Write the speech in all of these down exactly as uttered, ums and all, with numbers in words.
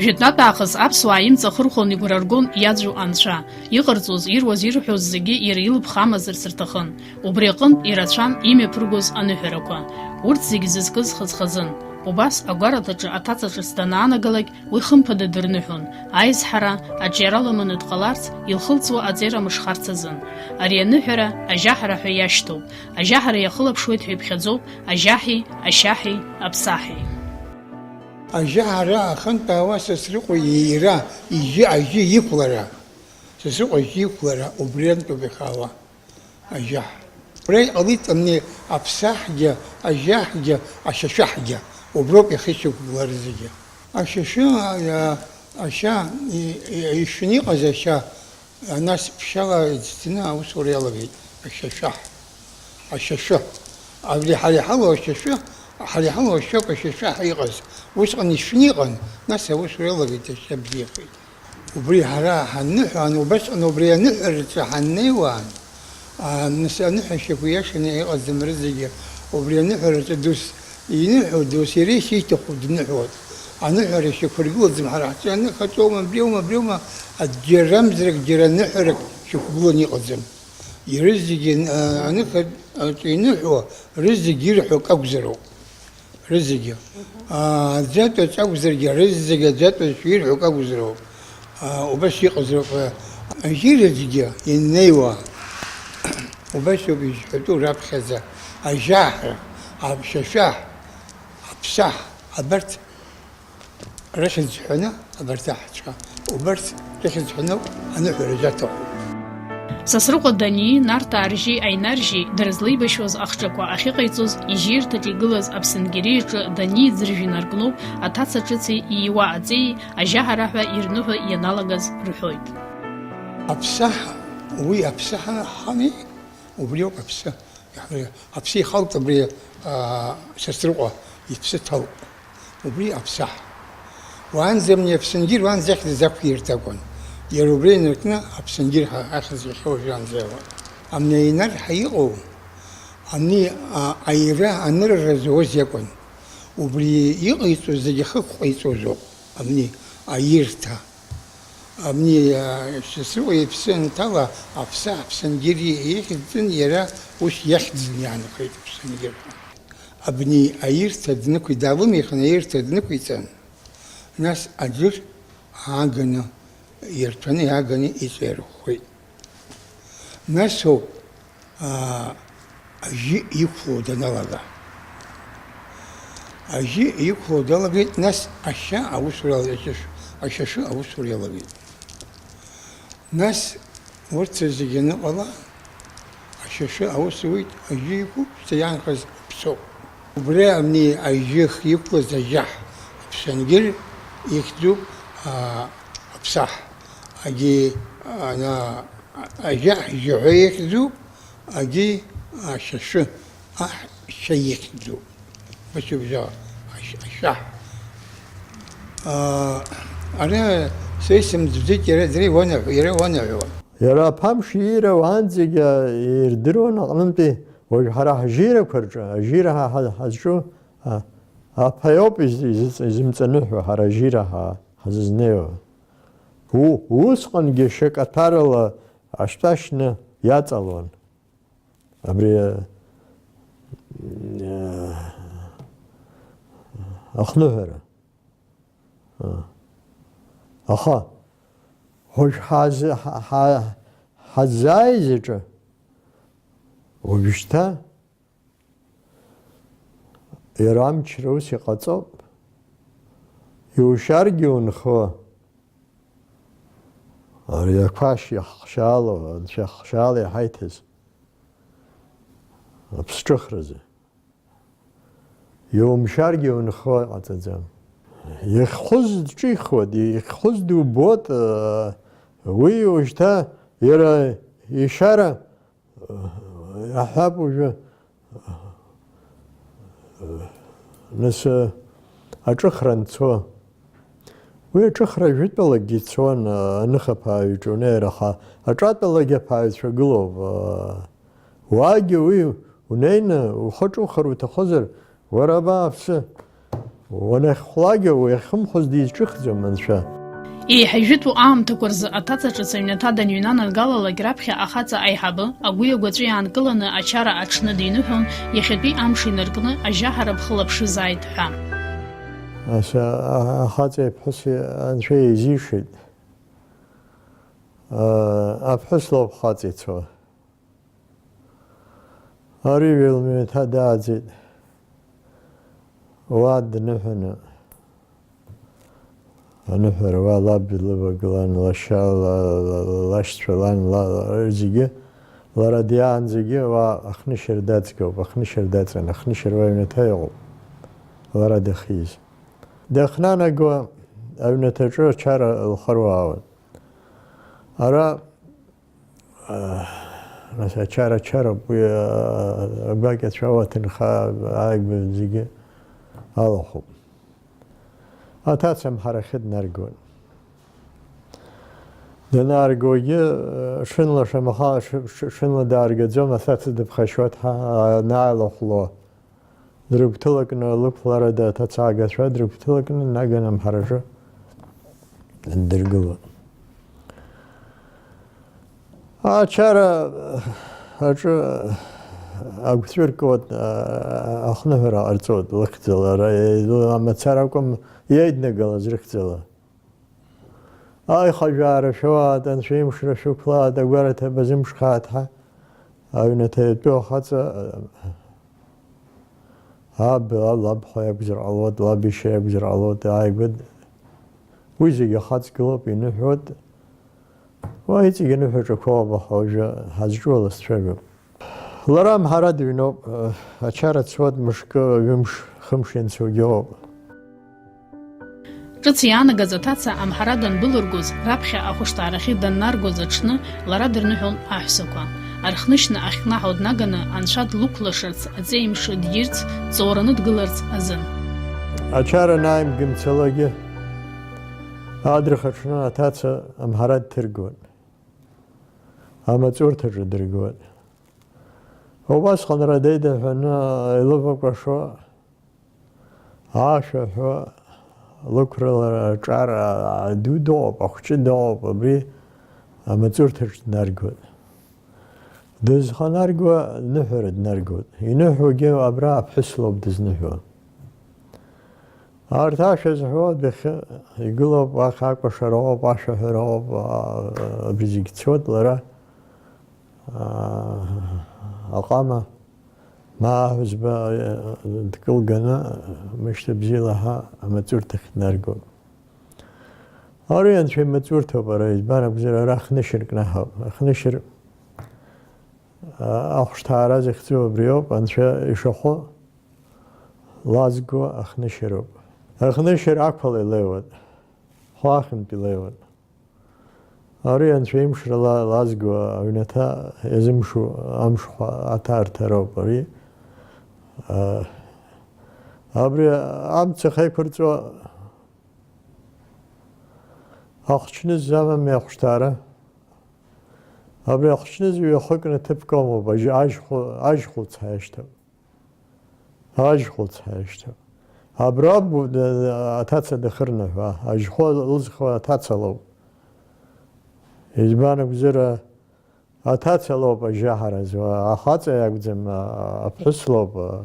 Жәытәнатә аахыс аԥсуаа имҵахырхәон, игәра ргон иаӡәу анцәа. Иҟарҵоз, ируаз, ирҳәоз зегьы иара илыԥха амазарц рҭахын. Убри аҟынтә ирацәан имҩаԥыргоз аныҳәарақәа. Урҭ зегь зызкыз хаз-хазын. Убас агәараҭаҿы аҭаца ҿыц данаанагалак, уи хымԥада дырныҳәон, аизҳара, аҿиара лыманы дҟаларц, илхылҵуа аҵеира мышхарц азын. Ари аныҳәара ажьаҳара ҳәа иашьҭоуп. Ажьаҳара иахылаԥшуеит ҳәа иԥхьаӡоуп ажьаҳи, ашьаҳи, аԥсаҳи. Ажьаҳара ахантәаауа Сасрыҟәа иира, ижьы ажьы иқәлара. Сасрыҟәа ажьы иқәлара убри антәоуп ихала. Ажьаҳ. Убра иҟалеит амни аԥсаҳгьы, ажьаҳгьы, ашьашәаҳгьы. Уброуп иахьышьақәгылара зегьы. Ашьашәы, а, ашьа, и, и, ишәны иҟаз ашьа, а, нас ԥшьшьала иӡҭны аусура иалагеит. Ашьашәаҳ. Ашьашәы. Абри ҳара иҳалоу ашьашәы, ҳара иҳалоу ашьоуп ашьашәаҳ иҟаз. Усҟан ишәны иҟан, нас аусура иалагеит, ашьа бзиахеит. Убри ҳара ҳанныҳәа, ан-, убасҟан убри аныҳәараҿы ҳаннеиуан, а, нас аныҳәашьақәа иашаны иҟаӡам рызегьы, убри аныҳәараҿы дус иныҳәо, дус иара ишиҭаху дныҳәоит. Аныҳәара шьақәыргылаӡам ҳара ҳҿы, аныҳәаҿоума, абриоума, абриоума, џьара мзарак, џьара ныҳәарак шьақәгыланы иҟаӡам. Ирызегьы, а, аныҳәаҿы иныҳәо, рызегьы ирҳәо акы акәзароуп. Рызегьы. Аа, аӡәатәаҿ акәзаргьы, рызегьы аӡәатәаҿ ирҳәо акы акәзароуп. Аа, убас иҟазароуп, аа, ажьираҿгьы иннеиуа. Убас ауп изҳәатәу раԥхьаӡа ажьаҳра, аԥшьашәаҳ, аԥсаҳ, абарҭ рыхьӡ ҳәаны, абарҭ аҳцәа, убарҭ рыхьӡ ҳәаны ауп аныҳәара заҭаху. Сасрыҟәа Дании, Нарҭаа ржьи Аинар ржьи дара злеибашьуаз ахҿақәа ахьыҟаиҵоз, ижьирҭаҿ игылаз аԥсынгьери иҿы Дании ӡыржә инаркноуп, аҭаца ҿыци ииуа аҵеи ажьаҳара ҳәа ирныҳәо ианалагаз рҳәоит. Аԥсаҳа, уи аԥсаҳа ҳами, убриоуп аԥсы. Аԥсы ихалт абри, аа, Сасрыҟәа иԥсы ҭалт. Убри аԥсаҳ. Уаанӡа амни аԥсынгьыр, уаанӡа ахьӡ зақәирҭ акәын. Иара убри инаркны аԥсынгьыр ҳәа ахьӡ иахьа уажәраанӡа иауан. Амни аинар ҳәа иҟоу, амни, а, аира анырра зауаз иакәын. Убри иҟаиҵоз зегьы ахықә ҟаиҵозоуп, амни аирҭа. Абни, а, Сасрыҟәа иԥсы анҭала, аԥсаҳ Аԥсангьыр ихьӡын, иара ус иахьӡын иаанхеит Аԥсангьыр ҳәа. Абни аирҭа днықәи-, даалымихын аирҭа днықәиҵан, нас аӡәыр ааганы, ирҭәаны иааганы иҵаирӷәӷәеит. Нас ауп, аа, ажьы иқәло даналага. Ажьы иқәло далагеит, нас ашьа аусура иалгеит, ашьашәы, ашьашәы аусура иалагеит. Нас урҭ зегьы аныҟала, ашьашәы аус ауеит, ажьы иқәуп, шьҭа иаанхаз аԥсоуп. Убри амни ажьых иқәлаз ажьаҳ, аԥсангьыр ихьӡуп, аа, аԥсаҳ. Агьи, ана, ажьаҳ жьаҳәа ихьӡуп, агьи ашьашәы аҳ шьа ихьӡуп. Бачыбжьа ашь-, ашьаҳ. Аа, ара са исымӡәӡәеит, иара дара иуанаҳәо, иара иуанаҳәо. Иара аԥамш иира уаанӡагьы ирдыруан аҟнынтәи, уажә ҳара ҳжьирақәа рҿы, ажьира ҳа-, ҳа-, ҳазҿу, а, аԥа иоуп из-, изыҵ-, изымҵаныҳәо, ҳара ажьира ҳа-, ҳазызнеиуа. У-, усҟангьы шьакаҭәарала ашьтәашьны иаҵалон. Абри, э, ахныҳәара. Аха, уажә ҳазы-, ҳа-, ҳа-, ҳаззааиз аҿы, уажәшьҭа иара амчра ус иҟаҵоуп, иушьаргьы унхо, ари ақәашь иаҳхшьаало, анцәа иаҳхшьаала иҳаиҭаз аԥсҿыхразы. Иумшәаргьы унхо ҟаҵаӡам. Ихәыз дҿихуеит, ихәыз дубоит, уи уажәшьҭа иара ишьара, аҳәап уажәы, нас, аҿыхра анцо. Уи аҿыхра жәытәалагьы ицон, аныхаԥааҩ иҿы унеир, аха аҿатәалагьы аԥааҩцәа гылоуп. Уаагьы уи унеины ухы ҿухыр уҭахызар, уара абааԥсы, Уанахьхәлакгьы уи ахьхымхәыз дизҿыхӡом анцәа. Еиҳа ижәытәу аамҭақәа рзы аҭаца ҿыц аҩнаҭа даныҩнанагалалак раԥхьа ахаҵа аиҳабы агәи агәаҵәеи аанкыланы ачара аҽны диныҳәон, иахьатәи амш инаркны ажьаҳара бхылаԥшызааит ҳәа. Ас-, а-, ахаҵеи аԥҳәыси анцәа еизишеит. А-, аԥҳәыс лоуп хаҵа ицо. Ари ҩылмҩаҭа дааӡеит. Уа дныҳәаны. Аныҳәара уа лаб илывагылан, лашьа, ла-, ла-, ла-, лашьцәа, лан, ла-, ла-, зегьы, лара диаанӡагьы уа ахнышьыр даҵгоуп, ахнышьыр даҵан, ахнышьыр уа аҩнаҭа иҟоуп, лара дахьиз. Дахьнанаго аҩнаҭаҿы ачара лхыруаауан. Ара, а, нас ачара чароуп, уи, а, агәакьацәа, ауа, аҭынха, ааигәа зегьы алахәуп. Аҭаца амҳарахьы днаргон. Данааргогьы, а, шынла шамаха, ш-, ш-, шынла дааргаӡом, аҭаца дыԥхашьоит ҳа, анааилахәло. Дрыгәҭылакны, лықәларада аҭацаагацәа дрыгәҭылакны, наган амҳараҿы ддыргылон. Ачара аҿы агәҵәыркуан, ахныҳәара ҟарҵон лыхьӡала, ара, амацара акәым иеиднагалаз рыхьӡала. Аихажәаара шәоуааит, анцәа имшра шәықәлааит, агәараҭа базымԥшхааит ҳәа, аҩнаҭа иатәу ахаҵа, аб, лабхәа иакәзар ҟалоит, лаб иашьа иакәзар ҟалоит, ааигәа д-, уи зегьы ахаҵгылоуп, иныҳәоит. Уа иҵегь аныҳәаҿақәоуп, аха уажәы ҳазҿу аласцәажәап. Лара амҳара дыҩноуп, ачара цуеит, мышкы, ҩымш, хымш ианцогьы ыҟоуп. Ҿыц иаанагаз аҭаца амҳара данбылыргоз, раԥхьа ахәышҭаарахьы даннаргоз аҽны лара дырныҳәон аҳәсақәа. Архнышьна ахькнаҳау днаганы анцәа длықәлашарц аҵеимш дирц, ҵоураны дгыларц азын. Ачара анааимгымцалакгьы, адырхаҽны аҭаца амҳара дҭыргон. Амаҵурҭаҿы дыргон. Убасҟан радеида ҳәаны илывакәашо, ашәа ҳәо, лықәрала аҿар аду дыҟоуп, ахәҷы дыҟоуп, абри амаҵурҭаҿ днаргон. Дызханаргуа ныҳәара днаргоит. Иныҳәогьы абра аԥҳәыс лоуп дызныҳәо. Арҭ ашәа зҳәо адәахьы игылоуп, уахь акәашара ыҟоуп, ашәаҳәара ыҟоуп, а-, абри зегь цоит лара, а-, аҟама, ма аҳәызба, а-, дкылганы, мышьҭа бзиала ҳәа амаҵурҭахь днаргон. Ари анцәа имаҵурҭоуп, ара, избан акәзар, ара ахнышьыр кнаҳауп. Ахнышьыр, а-, ахәшҭаара захьӡу абриоуп, анцәа ишахәы лазго ахнышьароуп. Ахнышьар ақәала илеиуан, хәаахьынтә илеиуан. Ари анцәа имшра ла-, лазго аҩнаҭа иазымшу амшхәа аҭарҭароуп ари. А, абри амца ахьеиқәырҵо ахәчныз амами ахәшҭаара. Абри ахәчныз ҩахыкны ҭыԥк амоуп, ажь-, ажьхәы-, ажьхәыц ҳәа иашьҭоуп. Ажьхәыц ҳәа иашьҭоуп. Абра бу-, д-, аҭаца дахырныҳәа, ажьхәа лызхуа аҭаца лоуп. Избан акәзар, аҭаца лоуп ажьаҳара зуа, ахаҵа иакәӡам, а-, аԥҳәыс лоуп, а-,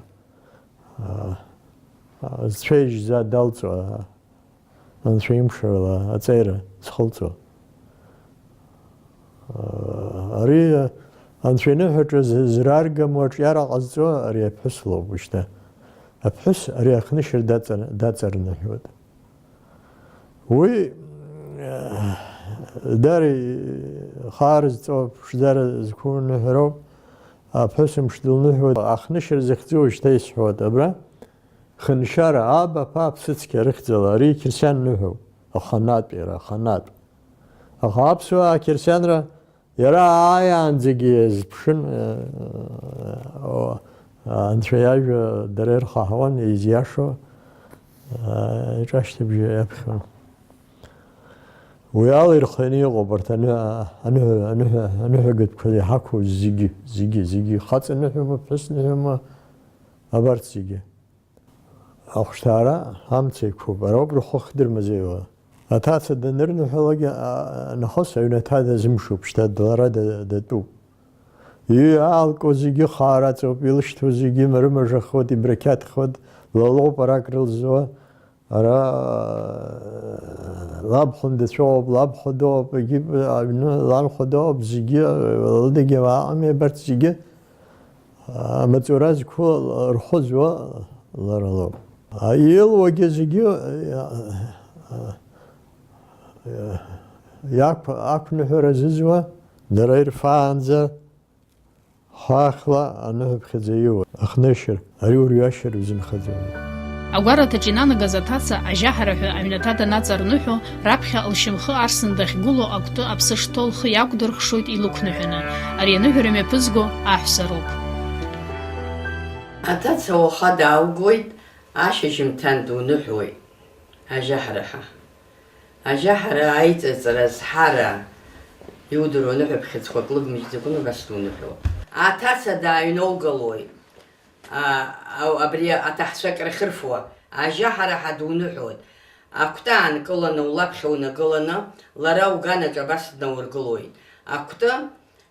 а-, а-, зцәа ижьӡа далҵуа. Анцәа имшала аҵеира зхылҵуа. Ари Анцәа иныҳәаҿа з-, зраргам уаҿиара ҟазҵо ари аԥҳәыс лоуп уажәшьҭа. Аԥҳәыс ари ахнышьыр даҵа-, даҵарныҳәоит. Уи, даара ихаар зҵо, ԥшӡара зқәу ныҳәароуп. Аԥҳәыс мыш дылныҳәоит, ахнышьыр захьӡу уажәшьҭа исҳәоит, абра. Хыншьара, аб аԥа аԥсыцқьа рыхьӡала, ари қьырсиан ныҳәоуп, аханатә иара, аханатә. Аха аԥсуаа ақьырсианра иара ааиаанӡагьы иазԥшын, э, о, Анцәа иажәа дара ирхаҳауан, изиашо, э, иҿашьҭыбжьы иаԥхьон. Уи ала ирхианы иҟоуп арҭ аныҳәа-, аныҳәа-, аныҳәа-, аныҳәагатәқәа иҳақәу зегьы, зегьы, зегьы, хаҵа ныҳәоума, ԥҳәыс ныҳәоума, абарҭ зегьы. Ахәшҭаара амца иқәуп, ара ауп рхәы хдырмазеиуа. Аҭаца данырныҳәалак, а, нахыс аҩнаҭа дазымшуп, шьҭа лара да-, датәуп. Иҩы аалкуа зегьы хаара аҵоуп, илышьҭоу зегьы марымажахоит, ибрақьаҭхоит, лалоуп арак рылзуа. Ара, а, лабхәын дацәоуп, лабхәа доуп, егьи аҩны ланхәа доуп, зегьы, а, лыдагьы уаҟами абарҭ зегьы. Амаҵура зқәу рхәы зуа лара лоуп. Илуагьы зегьы иақә-, ақәныҳәара зызуа, дара ирфаанӡа, хаахла аныҳәаԥхьаӡа иуа, ахнышьыр, ари урҩашьар узынхаӡом. Агәараҭаҿ инанагаз аҭаца ажьаҳара ҳәа аҩнаҭа данаҵарныҳәо, раԥхьа лшьамхы арсны дахьгылоу акәты аԥсы шҭоу лхы иақәдырхшоит илықәныҳәаны, ари аныҳәара мҩаԥызго аҳәса роуп. Аҭаца уаха дааугоит, ашьыжьымҭан дуныҳәоит, ажьаҳара ҳәа. Ажьаҳара аиҵаҵара зҳара иудыруа аныҳәаԥхьыӡқәак лыгмыжьӡакәаны убас дуныҳәоит. Аҭаца дааҩноугалоит. А, а, абри аҭаҳцәа крахьырфуа, ажьаҳара ҳәа дуныҳәоит. Акәты аанкыланы, улаԥхьа унагыланы, лара уганаҿ абас днаургылоит. Акәты,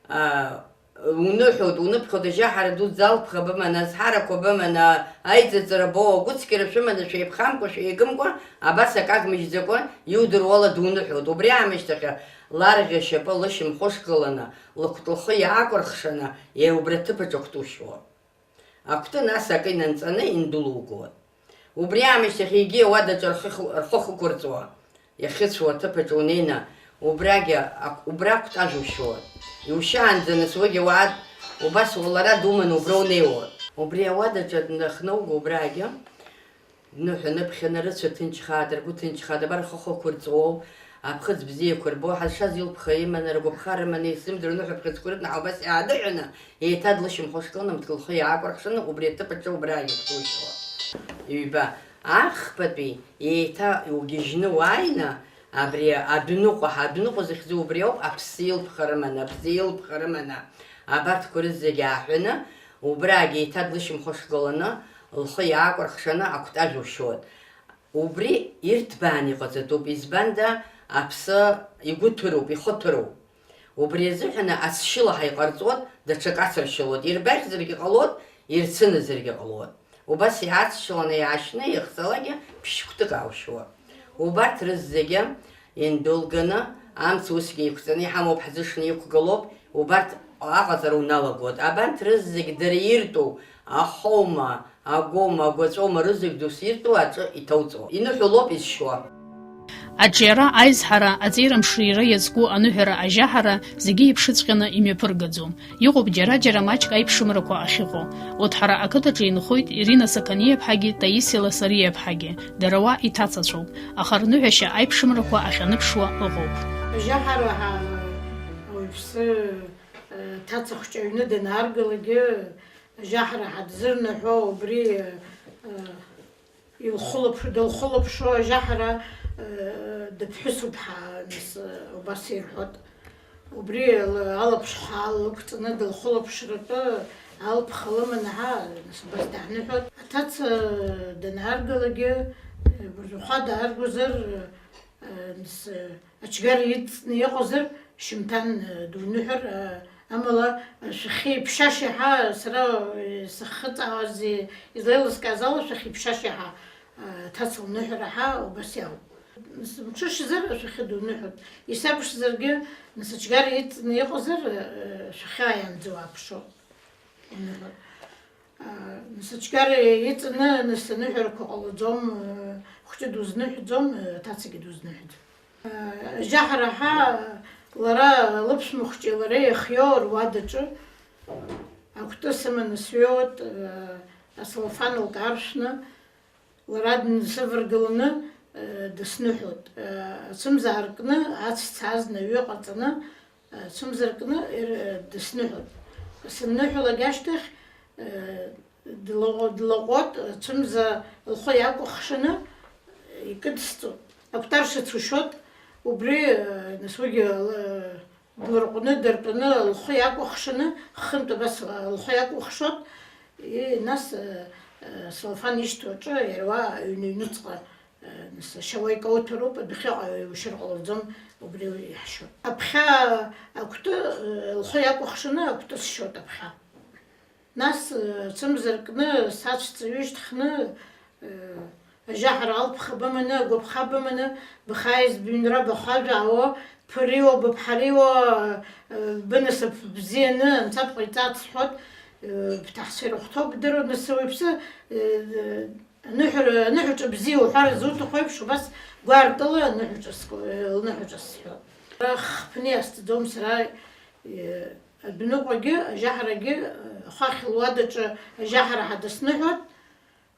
а, уныҳәоит, уныԥхьоит, ажьаҳара дуӡӡа алԥха быманы, азҳарақәа быманы, аиҵаҵара боу, агәыцқьара шәыманы, шәеиԥхамкәа, шәеигымкәа, абас акы агмыжьӡакәа, иудыруала дуныҳәоит. Убри аамышьҭахь ларӷьа шьапы лышьамхы ышгыланы, лыкәты лхы иаакәырхшаны, иара убри аҭыԥаҿ акәты ушьуа. Акәты нас акы инанҵаны индәылугон. Убри аамышьҭахь егьи ауадаҿы рхы хы-, рхы хықәырҵуа, иахьыцәоу аҭыԥаҿы унеины, убрагьы ак-, убра акәтажә ушьуан. Иушьаанӡа нас уигьы уаад, убас лара думаны убра унеиуан. Убри ауадаҿы днахнауго убрагьы, дныҳәа-ныԥхьаны, рыцәа ҭынчхааит, ргәы ҭынчхааит, абар рхы хықәырҵуоу, аԥхыӡ бзиақәа рбо, ҳазшаз илԥха иманы, ргәаԥха рыманы, исымдыруа ныҳәа ԥхыӡқәа рытнаҳа убас иаадыҳәаны, еиҭа длышьамхышгыланы, мыҭк лхы иаакәырхшаны, убри аҭыԥ аҿы убра иқәтәоушьауа. Ҩба, ахԥатәи еиҭа иугьежьны уааины, абри адәныҟәа, ҳа адәныҟәа захьӡу убри ауп, аԥсы илԥха рыманы, абза илԥха рыманы, абарҭқәа рызегь ааҳәаны, убрагь еиҭа длышьамхышгыланы, лхы иаакәырхшаны акәтажә ушьуан. Убри ирҭбааны иҟаҵатәуп, избанда, аԥсы игәы ҭыруп, ихы ҭыруп. Убри азыҳәаны ацшьылаҳа иҟарҵоит, даҽак ацыршьалоит, ирбаӷьзаргьы ҟалоит, ирцынызаргьы ҟалоит. Убас иаацшьыланы иаашьны иахьцалакгьы ԥшь-кәтык аушьуа. Убарҭ рызегьы индәылганы, амц усгьы еиқәҵаны иҳамоуп, ҳзышны иқәгылоуп, убарҭ аҟаҵара уналагоит. Абарҭ рызегь дара иртәу, ахоума, агәоума, агәаҵәоума, рызегь дус иртәу аҿы иҭауҵо. Иныҳәалоуп изшьуа. Аҿиара, аизҳара, аҵеира мшира иазку аныҳәара, ажьаҳара зегьы иԥшыҵәҟьаны имҩаԥыргаӡом. Иҟоуп џьара-џьара маҷк аиԥшымрақәа ахьыҟоу. Урҭ ҳара ақыҭаҿы инхоит Ирина Сақаниаԥҳагьы Таисиа Ласариаԥҳагьы, дара уа иҭацацәоуп, аха рныҳәашьа аиԥшымрақәа ахьаныԥшуа ыҟоуп. Ажьаҳара ҳа-, ауаҩԥсы, э, ҭаца хәҷы аҩны данааргалакгьы, ажьаҳара ҳадзырныҳәо убри, э, Илхылаԥ-, дылхылаԥшуа ажьаҳара, э, дыԥҳәысуп ҳәа, нас, э, убас ирҳәоит. Убри ала-, алаԥшҳәа лықәҵаны дылхылаԥшратәы алԥха лыманы ҳәа, нас, убас дааныҳәоит. Аҭаца данааргалакгьы, э, быржәхәа дааргозар, э, нас, э, Ачгара иҵны иҟазар, шьымҭан, э, дуныҳәар, э, амала, э, шәахьеиԥшьаша иаҳа сара, э, сахьхыҵаауаз, э, излеилыскааз ала, шәахьеиԥшьаша иаҳа, э, ҭаца лныҳәара ҳәа убас иауп. Нас, мҽышазар, шәахьы дуныҳәоит. Исабшазаргьы, нас, ачгара иҵны иҟазар, э, шәахьы ааиаанӡа уааԥшуа. Уныҳәар. Нас ачгара иҵаны, нас аныҳәарақәа ҟалаӡом, хәҷы дузныҳәаӡом, ҭацагьы дузныҳәаӡом. Ажьаҳара ҳәа лара лыԥшәма хәҷи лареи иахьиоу руадаҿы акәты сыманы сҩоуеит, ацеллофан лкаршәны. Лара днасываргыланы, э, дысныҳәоит. Э, ацәымза аркны, ацәца азна аҩы ҟаҵаны, э, ацәымза аркны, ир-, э, дысныҳәоит. Сынныҳәалак ашьҭахь, э, длаҟәы-, длаҟәуеит, ацәымза лхы иакәыхшаны, э, икыдысҵоит. Акәтар шацәушьуеит, убри, э, нас уигьы, э, Дларҟәны, дартәаны, лхы иакәыхшаны, хынтә абас, лхы иакәыхшоит, и, нас, э, Салфан ишьҭоу аҿы иара уа аҩны, аҩныҵҟа, нас ашьауа икауҭәароуп, адәахьыҟа иушьыр ҟалаӡом, убри иаҳшьоит. Аԥхьа акәты лхы иакәыхшаны акәты сшьоит аԥхьа. Нас, цымза ркны, сацәҵа ҩышьҭхны, ажьаҳара алԥха быманы, агәаԥха быманы, бхааиз быҩнра бахәажәаауа, бԥыриуа, быԥҳариуа, бынасыԥ бзианы, анцәа бҟаиҵац сҳәоит, бҭаҳцәа ирыхәҭоу бдыруа, нас уаҩԥсы, аныҳәара, аныҳәаҿа бзиа уҳәар зуҭаху еиԥш, убас гәаартыла аныҳәаҿа ск-, лныҳәаҿа сҳәоит. Хԥни асҭаӡом сара, адәныҟәагьы, ажьаҳарагьы, ахәахь луадаҿы ажьаҳара ҳадысныҳәоит.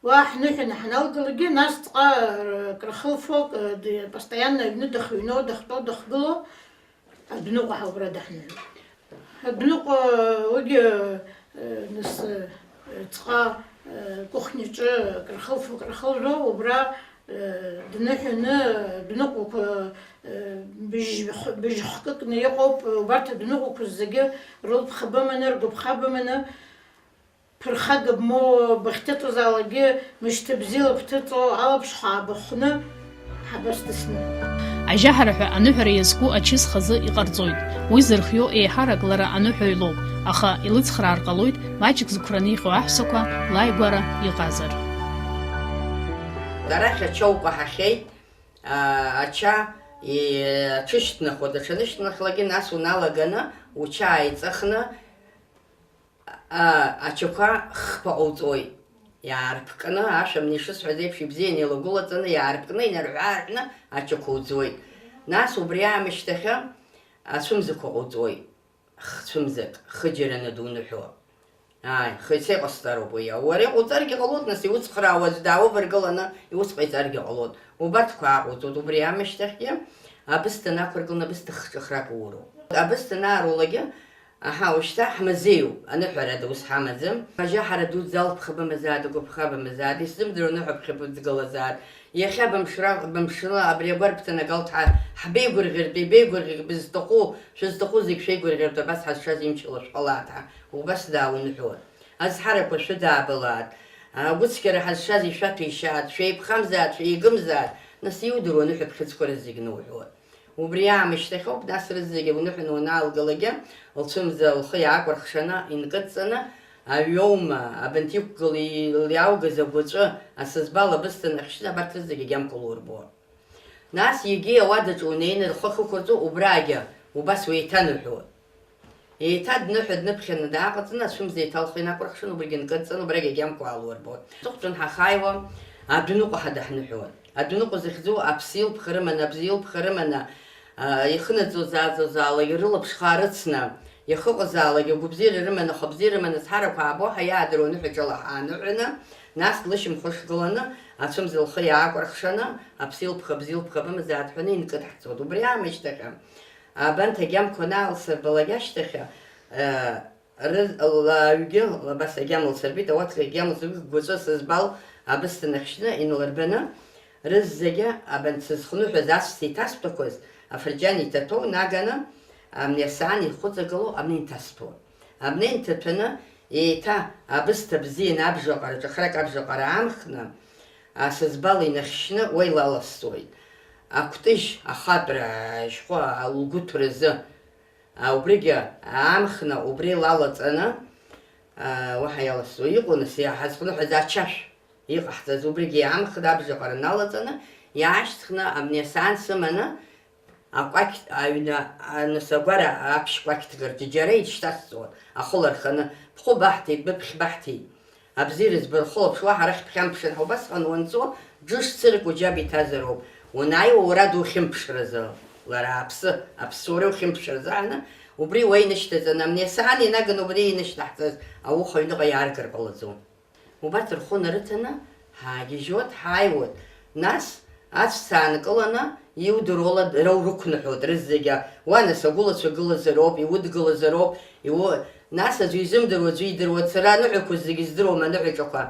Уа ҳныҳәаны ҳаналгалакгьы, нас ҵҟа, э, крахылфо, э, ди-, постоянно аҩны дахыҩноу, дахьтәоу, дахьгылоу, адәныҟәа ҳаура даҳныҳәоит. Адәныҟәа уигьы, э, нас, э, ҵҟа, э, кухняҿы крахылфо, крахылжәо, убра, э, дныҳәаны, адәныҟәақәа, э, быжь-, быжь хкыкны иҟоуп, убарҭ адәныҟәақәа зегьы рылԥха быманы, ргәаԥха быманы, ԥырхага бмоуа бахьҭыҵуазаалакгьы, мышьҭа бзиала бҭыҵуа, алаԥш ҳаабахәны ҳабас дысныҳәоит. Ажьаҳара ҳәа аныҳәара иазку ачыс хазы иҟарҵоит. Уи зырхиоу еиҳарак лара аныҳәаҩ лоуп, аха илыцхраар ҟалоит маҷк зықәраны иҟоу аҳәсақәа лааигәара иҟазар. Арахь ача укәаҳахьеит, а, ача, и-, аҽышьҭнахуа, даҽа нышьҭнахлагьы нас уналаганы уча ааиҵахны, А, ачақәа хԥа ҟауҵоит. Иаарԥҟны, ашәа мни шысҳәаз еиԥш, ибзианы илагәылаҵаны, иаарԥҟны, инарҳәы-аарҳәны ачақәа уӡуеит. Нас убри аамышьҭахьы ацәымзақәа ҟауҵоит. Хцәымзак, хыџьараны дуныҳәо. Ааи, хы-, сеиҟасҵароуп уи. Уара иҟауҵаргьы ҟалоит, нас иуцхраауа аӡә даавыргыланы иус ҟаиҵаргьы ҟалоит. Убарҭқәа ааҟауҵоит. Убри аамышьҭахьгьы абысҭа нақәыргыланы абысҭа хҿыхрак ууроуп. Абысҭа анаарулагьы Аҳа, ушьҭа ҳмазеиуп, аныҳәарада ус ҳамаӡам. Ажьа ҳара дуӡӡа алԥха бымазааит, агәаԥха бымазааит, исзымдыруа аныҳәаԥхьа быдгылазааит. Иахьа бымшра-, бымшла абри агәарԥ ҭанагалт ҳа, ҳбеигәырӷьартә, ибеигәырӷьартә, бызҭаху, шәызҭаху зегь шәеигәырӷьартә, абас ҳазшаз имчала шәҟалааит ҳәа, убас даауныҳәоит. Азҳарақәа шәыдаабалааит, агәыцқьара ҳазшаз ишәаҭәеишьааит, шәеиԥхамзааит, шәеигымзааит, нас иудыруа аныҳәаԥхьыӡқәа рызегь ноуҳәоит. Убри аамышьҭахьоуп, нас рызегьы уныҳәаны уанаалгалакгьы, лцәымза лхы иаакәырхшаны, инкыдҵаны, аҩоума, абанҭ иқәгылеи илиааугаз агәаҵәы, асызбал абысҭа нахьшьны, абарҭ рызегьы агьамқәа лурбо. Нас егьи ауадаҿы унеины лхы ахықәырҵо, убрагьы убас уеиҭаныҳәоит. Еиҭа дныҳәа дныԥхьаны дааҟаҵаны, ацәымза еиҭа лхы инакәырхшан, убригьы нкыдҵан, убрагь агьамқәа аалурбоит. Аҵыхәтәан ҳахааиуа, адәныҟәа ҳадаҳныҳәоит. Адәныҟәа захьӡу аԥсы илԥха рыманы, абза илԥха рыманы, а, ихынаҵозааӡозаалак рылаԥш хаа рыцны, иахьыҟазаалак агәабзиара рыманы, ахәабзиара рыманы, азҳарақәа аабо ҳәа иаадыруа аныҳәаҿала ҳааныҳәаны, нас лышьамхы шгыланы, ацәымза лхы иаакәырхшаны, аԥсы илԥха, абза илԥха бымазааит ҳәаны инкыдҳҵоит. Убри аамышьҭахьы, Абанҭ агьамқәа анаалсырбалак ашьҭахь, э, ры-, лаҩгьы, абас агьама лсырбеит, ауаҭра агьама лсырбеит, гәаҵәа сызбал абысҭа нахьшьны, инлырбаны, рызегьы абанҭ сызхныҳәаз аҵәца иҭасҭәақәаз афырџьан иҭаҭәо наганы, амни асаан ихәыҵагылоу амни инҭасҭәон. Амни инҭаҭәаны, еиҭа абысҭа бзианы абжаҟара, ҿахрак абжаҟара аамхны, асызбал инахьшьны уа илаласҵоит. Акәтыжь ахатәра ашьхәа лгәыҭразы, а, убригьы аамхны, убри лалаҵаны, а, уаҳа иаласҵо иҟоу, нас, иаҳазхныҳәаз ачашә иҟаҳҵаз, убригьы иаамхны, абжаҟара налаҵаны, иаашьҭхны, амни асаан сыманы, акәакь, аҩны, а, нас, агәара аԥшь кәакьҭк рҿы џьара ишьҭасҵон, ахы ларханы, бхәы баҳҭеит, быԥхь баҳҭеит. Абзиара збо, рхылаԥш уаҳа арахь бхьамԥшын ҳәа убасҟан уанцо, џыш цырк уџьаб иҭазароуп. Уанааиуа уара духьымԥшразы, лара аԥсы, аԥсуара ухьымԥшразы ааны, убри уа инышьҭаҵаны, амни асаан инаганы убри инышьҭаҳҵаз ауха аҩныҟа иааргар ҟалаӡом. Убарҭ рхәы нарыҭаны, ҳаагьежьуеит, ҳааиуеит. Нас, аҵәца аанкыланы, иудыруала дара урықәныҳәоит, рызегьы. Уа, нас, агәылацәа гылазароуп, иудгылазароуп, иу-, нас аӡәы изымдыруа, аӡәы идыруа, сара аныҳәақәа зегьы здыруам, аныҳәаҿақәа.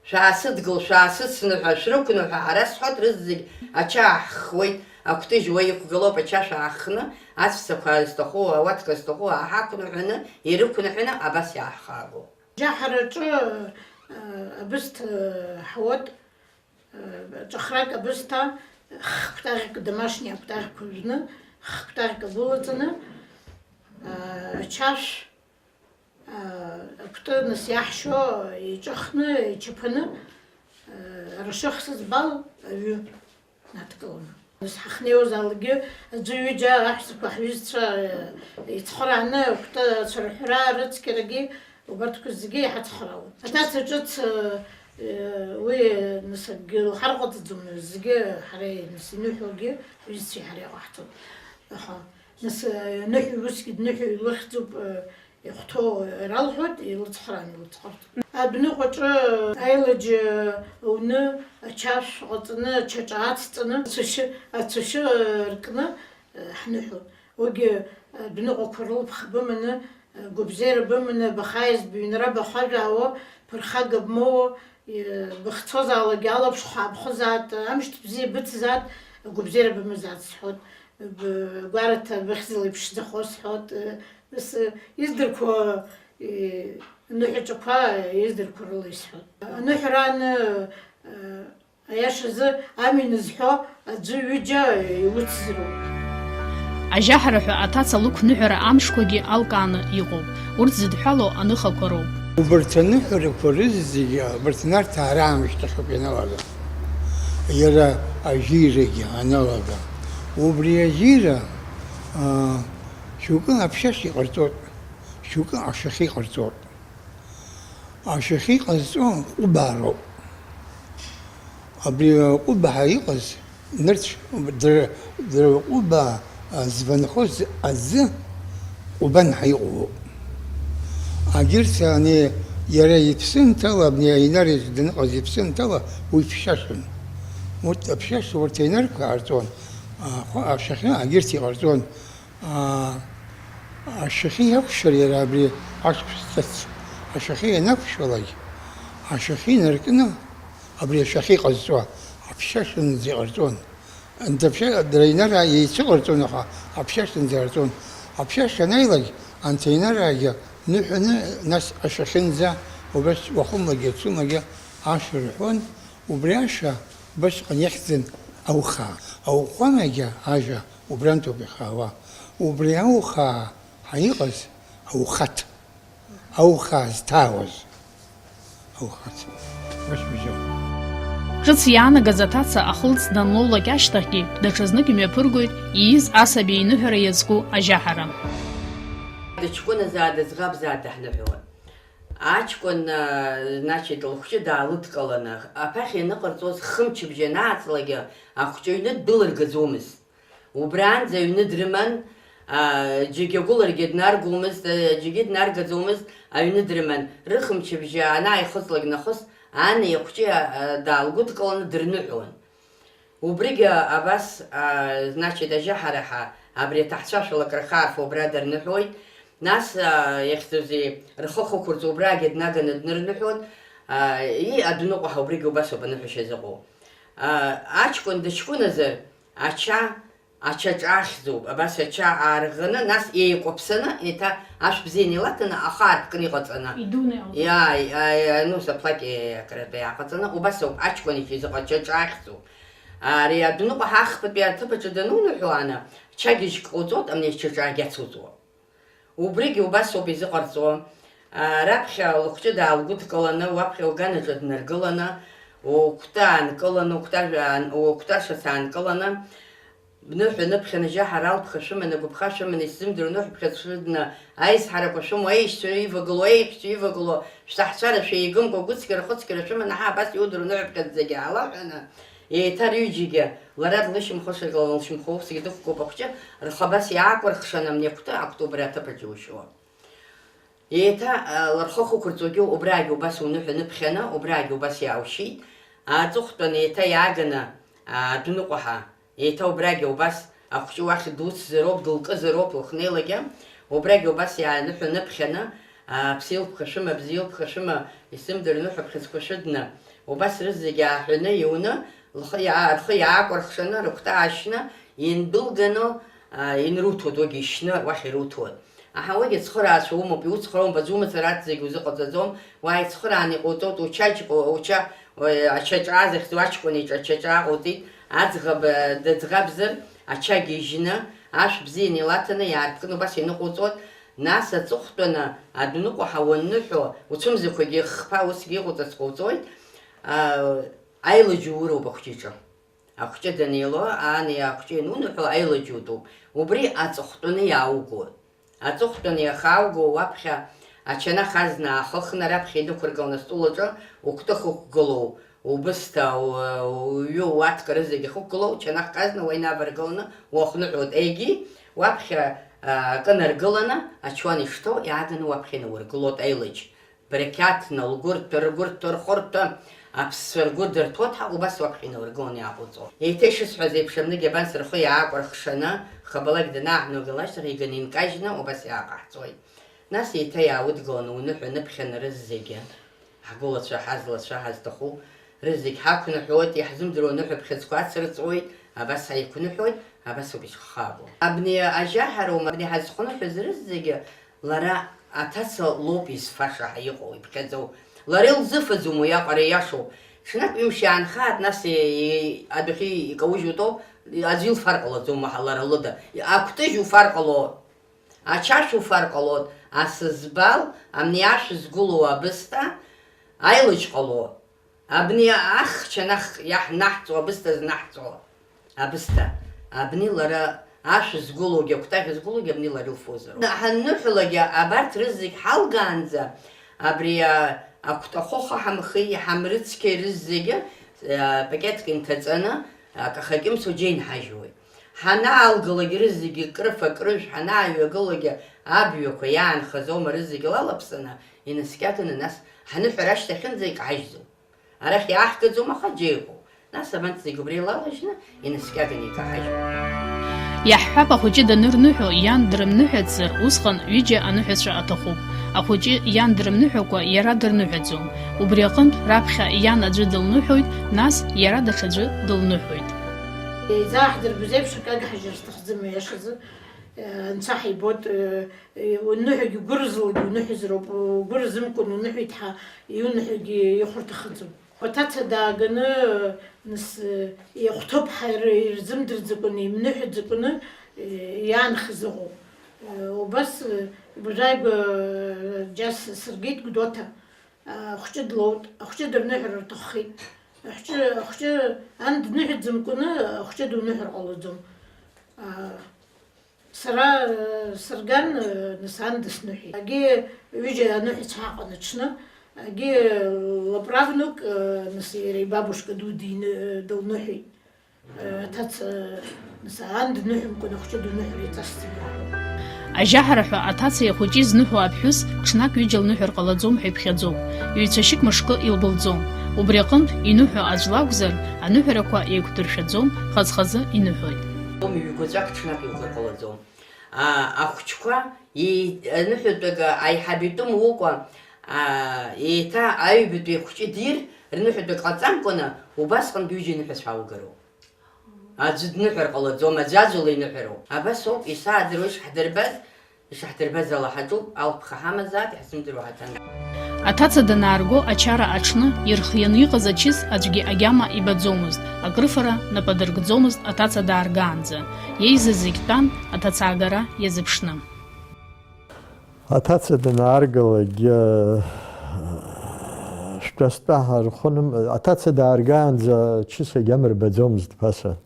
Шәаасыдгыл, шәаасыцныҳәа, шәрықәныҳәа, ҳара сҳәоит, рызегь ача аҳхуеит, акәтыжь уа иқәгылоуп, ачашә ааххны, аҵәцақәа зҭаху, ауатка зҭаху ааҳақәныҳәаны, ирықәныҳәаны, абас иааҳхаагоуп. Џьаҳараҿы, Абысҭа ҳауат, ҿахрак абысҭа, хкәтаӷьк, домашни акәтаӷьқәа жәны, хкәтаӷьк агәылаҵаны, ачашә, акәты нас иаҳшьо иҿыхны, ичаԥаны, ара шыхсыз бал аҩы надкыланы. Нас ҳахнеиуазаалакгьы аӡәы-ҩыџьа аҳәсақәа ҳҩызцәа, э, ицхырааны, акәты ацәырҳәра, рыцқьарагьы, убарҭқәа зегьы иҳацхраауан. Аҭаца ҿыц, э, э, уи, нас, акгьы лҳарҟаҵаӡом, зегьы ҳара, нас, иныҳәогьы ҳҩызцәеи ҳареи иҟаҳҵон. Аҳа. Нас, э, ныҳәа усгьы дныҳәа илыхьӡуп, э, Ихәҭоу ралҳәоит, илыцхраан, илыцхырҵ. Адәныҟәаҿы аилаџь уны, ачашә ҟаҵаны, ачаҿа ацҵаны, ацәашьы, ацәашьы ркны, ҳныҳәон. Уигьы адәныҟәақәа рылԥха быманы, гәабзиара быманы, бахаиз быҩнра бахажәаауа, ԥырхага бмоуа, быхцозаалакгьы алаԥшхә аабхозаат, амшьҭ бзиа быцзаат, гәабзиара бымазаат сҳәот, бгәараҭа быхьӡала иԥшӡахо сҳәот, Нас, э, издырқәо, э, аныҳәаҿақәа, э, издырқәо рыла исҳәон. Аныҳәара аны, э, аиашазы амҩа назҳәо аӡәы ҩыџьа, э, иуцзароуп. Ажьаҳара ҳәа аҭаца лықәныҳәара амшқәагьы алкааны иҟоуп. Урҭ зыдҳәалоу аныхақәа роуп. Убарҭ аныҳәарақәа рызегьы, абарҭ Нарҭаа раамышьҭахь ауп ианалага. Иара ажьирагьы аналага. Убри ажьира, аа, Шьоукы аԥшьашьа иҟарҵоит, шьоукы ашьахьы иҟарҵоит. Ашьахьы иҟазҵо ҟәыбаа роуп. Абри ҟәыбаа иҟаз, нырцә дара, дара ҟәыбаа, а, званхоз аӡы Ҟәбан ҳәа иҟоуп. Агьырҭ ани иара иԥсымҭала, абни аинар даныҟаз иԥсымҭала уи ԥшьашәын. Урҭ аԥшьашәа урҭ аинарқәа иҟарҵон, а, хәа-, ашьахьы агьырҭ иҟарҵон. Аа, ашьахьы иақәшәар иара абри ашықәс ҿыц, ашьахьы ианақәшәалак, ашьахьы инаркны, абри ашьахьы иҟазҵо аԥшьашәанӡа иҟарҵон. Анҭ аԥшьа-, дара инараа еицыҟарҵон, аха аԥшьашәанӡа иҟарҵон. Аԥшьашә анааилак, анҭ аинараагьы ныҳәаны, нас ашьахьынӡа убас уахымлагьы ацәымлагьы ашәа рҳәон, убри ашәа убасҟан иахьӡын аухаа. Ауҟәамагьы ажәа Убрантәоуп ихаауа. Убри аухаа ҳәа иҟаз аухаҭ, аухаа зҭаауаз аухаҭ. Ус бжьоуп. Ҿыц иаанагаз аҭаца ахылҵ данлоулак ашьҭахьгьы, даҽазнык имҩаԥыргоит ииз асаби иныҳәара иазку ажьаҳара. Дыҷкәыназаат, ӡӷабзаат даҳныҳәауан. Аҷкәын, а, значит, лыхәҷы даалыдкыланы, аԥахьа ианыҟарҵоз хымчыбжьа анааҵлакгьы ахәҷы аҩны ддәылыргаӡомызт. Убраанӡа аҩны дрыман, аа, џьаргьы агәыларагьы днаргомызт, џьаргьы днаргаӡомызт, аҩны дрыман. Рыхымчыбжьа анааихыҵлак нахыс, ани ахәҷы, аа, даалгәыдкыланы дырныҳәон. Убригьы абас, аа, значит, ажьаҳараҳа абри аҭаҳцәашәалак рхаарфа убра дырныҳәоит. Нас, аа, иахьӡузеи, рхы хықәырҵо убрагьы днаганы днырныҳәон, аа, и, адәныҟәаҳа убригьы убасоуп аныҳәашьа зыҟоу. Аа, аҷкәын дыҷкәыназар, ача, Ачаҿа ахьӡуп, абас ача аарӷаны, нас еикәаԥсаны, еиҭа ашә бзианы илаҭаны, ахы аарԥкны иҟаҵаны. Идуны иҟалҵон. Иа-, иа-, иа-, ну, заплаки акрыта иааҟаҵаны, убас ауп, аҷкәын иҿы изыҟоу ачаҿа ахьӡуп. Ари адәныҟәа ҳахԥатәи аҭыԥ аҿы дануныҳәо аны, чагьежьк ҟауҵоит, амни ачаҿаагьы ацуҵуа. Убригьы убас ауп изыҟарҵо. А, раԥхьа лыхәҷы даалгәыдкыланы, уаԥхьа лганаҿы днаргыланы, укәты аанкыланы, укәты ашәа аан-, укәты ашаца аанкыланы, Бныҳәа ныԥхьаны, жьаҳара алԥха шәыманы, агәыԥха шәыманы, исзымдыруа ныҳәаԥхьаӡа шәыдны, аизҳарақәа шәымоу, аишьцәа ивагылоу, аеҳәшьцәа ивагылоу, шәҭаҳцәара шәеигымкәа, гәыцқьара-хәыцқьара шәыманы, ҳа абас иудыруа ныҳәаԥхьаӡа зегьы аалаҳәаны, еиҭа рҩыџьегьы, лара длышьамхошәа, лшьамхы усгьы дықәкуп ахәҷы, рхы абас иаакәырхшаны, амни акәты, акәты убри аҭыԥ аҿы иушьуа. Еиҭа, а, лырхы хықәырҵогьы убрагьы убас уныҳәа ныԥхьаны, убрагьы убас иааушьит. Аҵыхәтәан еиҭа иааганы, а, адәныҟәаҳа, еиҭа убрагьы убас ахәҷы уахь дуцзароуп, дылкызароуп, лыхнеилагьы. Убрагьы убас иааныҳәа ныԥхьаны, а, ԥсеилԥха шәыма, бзиалԥха шәыма, исзымдыр ныҳәаԥхьыӡқәа шәыдны, убас рызегьы ааҳәаны иуны, лхы иаа-, рхы иаакәырхшаны, рыгәҭа аашьны, индәылганы, а, инруҭоит, уигьы ишьны уахь ируҭоит. Аҳауагьы ацхыраацәа умоуп, иуцхраумбац, умацара аҭ зегь узыҟаҵаӡом, уааицхырааны иҟауҵоит, учаџь-, уча-, ачаҿаа захьӡу аҷкәын иҿы ачаҿаа ҟауҵеит, аӡӷаб, э, дыӡӷабзар, ача гьежьны, ашә бзианы илаҭаны, иаарԥкны убас иныҟауҵоит, нас аҵыхәтәаны адәныҟәа ҳауанныҳәо, уцәымзақәагьы хԥа усгьы иҟауҵарц ҟауҵоит, а, аилаџь ууроуп ахәҷы иҿы. Ахәҷы данеило, ани ахәҷы иануныҳәо аилаџь утәуп. Убри аҵыхәтәаны иааугоит. Аҵыхәтәаны иахьаауго уаԥхьа ачанах азна аахыхны раԥхьа инықәыргыланы астол аҿы укәтыхь ықәгылоу, убысҭа, у-, уҩы, уаҭка рызегь ахьықәгылоу, чанахк азна уа инаваргыланы уахныҳәоит. Егьи уаԥхьа, а, акы наргыланы, ачуан ишҭоу иааганы уаԥхьа инаургылоит аилаџь. Брекьаҭны, лгәырҭәа, ргәырҭәа, рхәырҭәа, аԥсцәа ргәы дырҭәоит ҳәа убас уаԥхьа инаургыланы иааҟауҵо. Еиҭа ишысҳәаз еиԥш, абнагь абанс рхы иаакәырхшаны, хабалак данааҳнагылак ашьҭахь иганы инкажьны убас иааҟаҳҵоит. Нас еиҭа иааудгыланы уныҳәа ныԥхьаны рызегьы, ҳгәылацәа, ҳазлацәа, ҳазҭаху рызегь ҳақәныҳәоит, иаҳзымдыруа аныҳәа бӷьыцқәа ацырҵуеит, абас ҳаиқәныҳәоит, абас ауп ишхабо. Абни ажьаҳароума, абни ҳазхәныҳәыз рызегьы Лара аҭаца лоуп изфаша ҳәа иҟоу, иԥхьаӡоу. Лара илзыфаӡом уи аҟара ииашоу. Ҽнак ҩымш иаанхааит, нас и-, и-, адәахьы икаужьу утәоуп, аӡәы илфар ҟалаӡом уаҳа лара лыда. Акәтыжь уфар ҟало, ачашә уфар ҟало, асызбал, амни ашә згәылоу абысҭа, аилаџь ҟало. Абни ахча нах иаҳнаҳҵо, абысҭа знаҳҵо, абысҭа, абни лара ашә згәылоугьы, акәтаӷь згәылоугьы абни лара илфозароуп. Ҳанныҳәалакгьы абарҭ рызегь ҳалгаанӡа, абри, а, акәтахәыха ҳамхи, ҳамрыцқьеи рызегьы, а, пакетк инҭаҵаны, акаха кьымсо џьа инҳажьуеит. Ҳанаалгалак рызегьы крыфа-крыжә ҳанааҩагылогьы абҩақәа иаанхаз оума рызегьы лалаԥсаны, инаскьаганы нас ҳаныҳәара ашьҭахьынӡа икаҳажьӡом. Арахь иааҳгаӡом, аха џьа иҟоуп. Нас абанҭ зегь убра илалажьны инаскьаганы икаҳажьуеит. Иаҳҳәап, ахәыҷы данырныҳәо, иан дрымныҳәацзар, усҟан ҩыџьа аныҳәацәа аҭахуп. Ахәыҷы иан дрымныҳәакәа, иара дырныҳәаӡом. Убри аҟынтә, раԥхьа иан аӡәы дылныҳәоит, нас иара даҽаӡәы дылныҳәоит. Изааҳдырбоз еиԥш, акагь ҳажьыр сҭахӡам, иашазы, э, анцәа ҳибоит, э, э, уныҳәагь угәы рзылгь уныҳәазароуп, угәы рзымкәан уныҳәеит ҳәа иуныҳәогьы ихәарҭахаӡом. Аҭаца дааганы, нас, ихәҭоуп ҳәа ир-, ирзымдырӡакәаны, имныҳәаӡакәаны, иаанхаз ыҟоуп. Убас, бжаигәа, џьа сыргеит Гәдоуҭа, ахәҷы длоут, ахәҷы дырныҳәар рҭаххеит. Ахәҷы, ахәҷы ан дныҳәаӡамкәаны, ахәҷы дуныҳәар ҟалаӡом. Сара, э, сырган, э, нас ан дысныҳәеит. Агьи ҩыџьа аныҳәацәа ҳаҟан аҽны, агьи, э, лыправнук, э, нас иара ибабушка ду дины-, э, дылныҳәеит. Э, аҭаца, э, нас ан дныҳәамкәан ахәҷы дуныҳәар иҵасӡам рҳәо. Ажьаҳара ҳәа аҭацеи ахәыҷи зныҳәо аԥҳәыс ҽнак ҩыџьа лныҳәар ҟалаӡом ҳәа иԥхьаӡоуп. Ҩ-цәашьык мышкы илбылӡом. Убри аҟынтә иныҳәо аӡә лакәзар, аныҳәарақәа еиқәдыршәаӡом, хаз-хазы иныҳәоит. Ҩ-гәаҵәак ҽнак иухар ҟалаӡом. А, ахәҷқәа еи-, аныҳәатәага аиҳаб итәы мукәа, а, еиҭа аҩбатәи ахәҷы дир, рныҳәатәак ҟаҵамкәаны, убасҟан ҩыџьа аныҳәацәа аугароуп. Аӡәы дныҳәар ҟалаӡом, аӡәаӡәала иныҳәароуп. Абас ауп, исаадыруа ишҳдырбаз, ишаҳдырбаз ала ҳаҿуп, алԥха ҳамазаап, иаҳзымдыруа ҳаҭан. Аҭаца данаарго ачара аҽны, ирхианы иҟаз ачыс аӡәгьы агьама ибаӡомызт, акрыфара нап адыркӡомызт аҭаца дааргаанӡа. Еизаз зегь тәан аҭацаагара иазыԥшны. Аҭаца данааргалак, э, шәтәа-стәа ҳархәыным-, аҭаца дааргаанӡа чыс агьама рбаӡомызт ԥаса.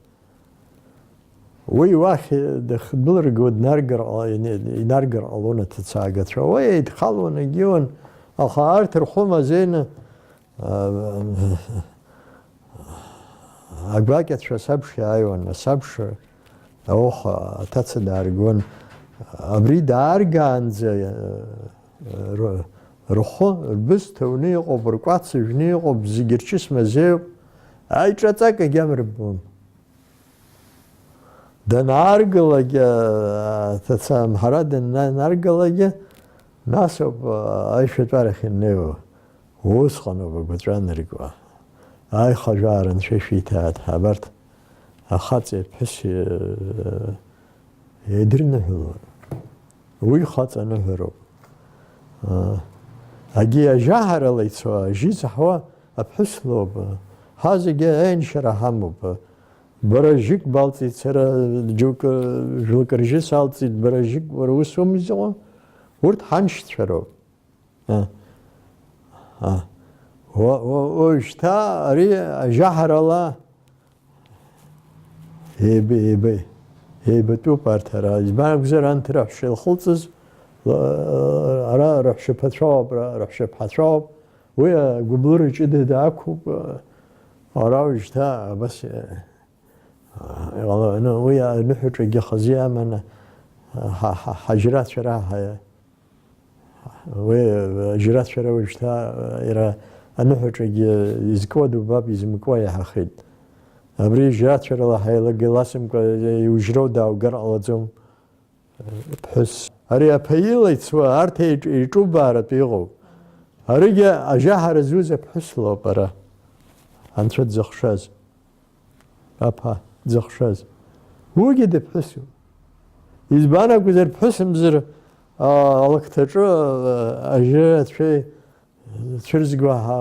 Уи уахь дахьдәылырго днаргар ҟа-, ин-, инаргар ҟалон аҭацаагацәа. Уи еидхалон, егьиуан, аха арҭ рхәы мазеины, а, агәакьацәа асабша иааиуан, асабша ауха аҭаца дааргон. Абри дааргаанӡа, а, ры-, рхәы, рбысҭа уны иҟоуп, ркәац ыжәны иҟоуп, зегь рчыс мазеиуп, аиҿаҵак агьама рбон. Данааргалак, аҭацамҳара даннаргалак, нас ауп аишәатәарахь иннеиуа. Усҟан ауп агәаҵәа аныркуа. Аихажәаара анцәа ишәиҭааит, абарҭ ахаҵеи аԥҳәыси еидырныҳәалон. Уи хаҵа аныҳәароуп. Агьи ажьаҳарала ицо, ажьы заҳуа аԥҳәыс лоуп. Ҳа зегьы аиншьара ҳамоуп. Бара жьык балҵит, сара џьоукы жәлакы ржьы салҵит, бара жьык, бара ус умыӡакәа, урҭ ҳаншьцәа роуп. Уажәшьҭа ари ажьаҳарала еибатәуп арҭ ара. Избан акәзар, анҭ раҳәшьа илхылҵыз, ара раҳәшьаԥацәоуп, раҳәшьаԥҳацәоуп. Уи агәыблыра ҷыда даақәуп. Ара уажәшьҭа абас иҟаланы, уи аныҳәаҿагьы хазы иаманы, ҳа-, ҳа-, ҳажьрацәа раҳаиа. Уи ажьрацәара уажәшьҭа иара аныҳәаҿагьы изкуа дубап, изымкуа иаҳахеит. Абри ажьрацәарала ҳаилага ласымкәа иужьроу дааугар ҟалаӡом. Ԥҳәыс. Ари аԥа ила ицуа арҭ еиҿ-, еиҿубааратә иҟоуп. Аригьы ажьаҳара зуз аԥҳәыс лоуп ара, анцәа дзыхшаз. Аԥа дзыхшаз. Уигьы дыԥҳәысуп. Избан акәзар, ԥҳәысымзар, а, алакҭаҿы, а, ажьы ацәеи цәырзго ҳа,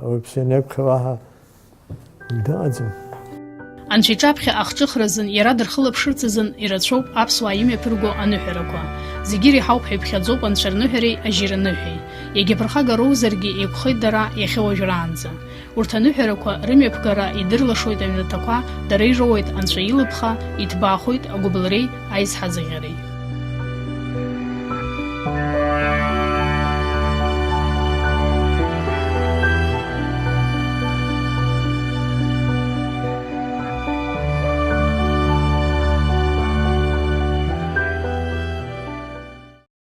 уаҩԥсы ианеиқәхьоу аҳа дыҟаӡам. Анцәа иҿаԥхьа ахҿыхразын, иара дырхылаԥшырц азын ирацәоуп аԥсуаа имҩаԥырго аныҳәарақәа. Зегьы иреиҳауп ҳәа иԥхьаӡоуп анцәа рныҳәареи ажьира ныҳәеи. Иагьа ԥырхага роузаргьы, еиқәхеит дара иахьа уажәраанӡа. Урҭ аныҳәарақәа рымҩаԥгара идырлашоит аҩнаҭақәа, дара ироуеит анцәа илыԥха, иҭбаахоит агәыбылреи аизҳазыӷьареи.